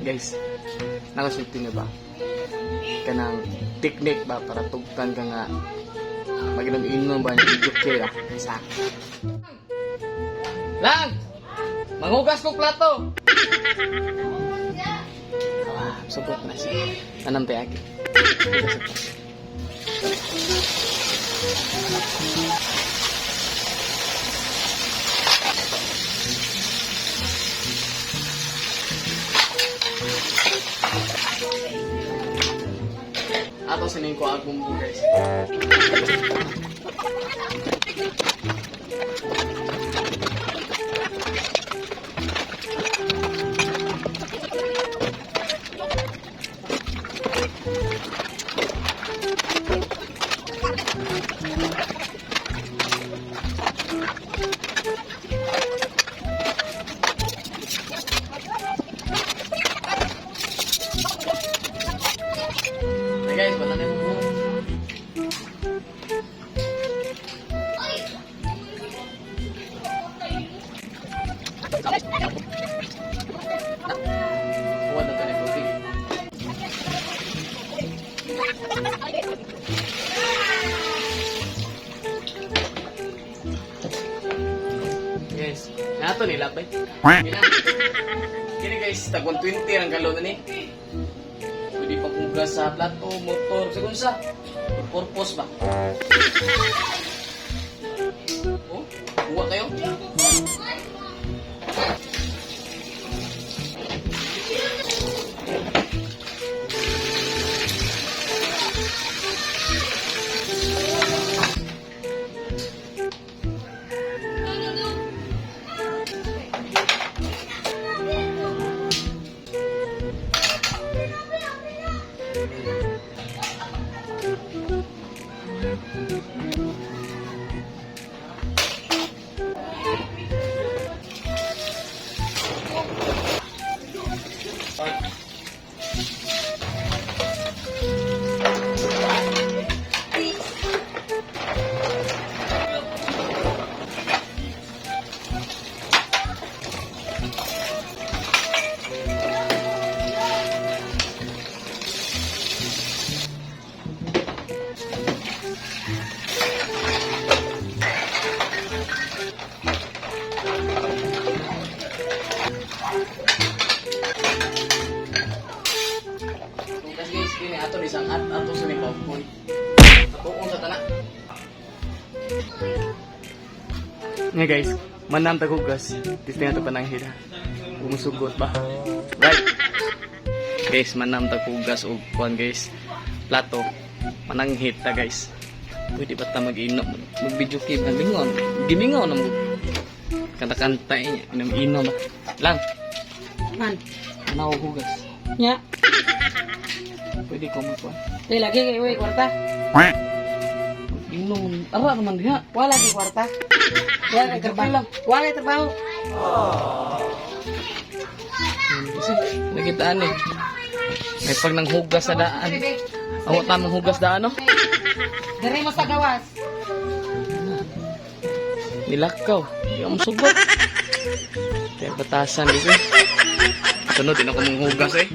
Guys, nakasulti niyo ba? Kanang technique ba para tugtan ka nga maginom-inom ba niya joke ra sa Lang! Manghugas kong plato! Ah, sugot na siya. Anam tayo agi. Hugas sa plato. Ato sining ko album ko, guys. Hey guys, wala na yung buhok. Buwan na ito ng tubig. Guys, nato nila ba? Kina. Kini guys, tag 120 ang galon na ni. Pwede pa hugas sa plato, motor, sa kunsa. Purpose ba? Oh, buwa kayo? Hugas guys, kini ato ni sangat ato sa ni popcorn. Atuon sa tanak. Nga guys, manam tag hugas. Tistingan to panang hila. Umusugot ba? Right. Guys, manam tag hugas og kuan guys. Plato. Mananghit ta guys. Pwede ba ta mag-inom? Mag-video game na mingon. Gimingaw na mo. Kanta-kanta eh. Inom-inom ba? Lang, Man. manaw hugas. Nya. Pwede ko magkuan. Di lagi kay uy kwarta. Inom. Ara naman diha. Wala kay kwarta. Wala kay trabaho. Wala kay trabaho. Kasi nakitaan eh. May pag nanghugas sa daan. Awa tamang hugas daan no? Diri mo sa gawas. Nilakaw. Hindi ako musugot. Kaya batasan dito. Sunod din ako manghugas eh.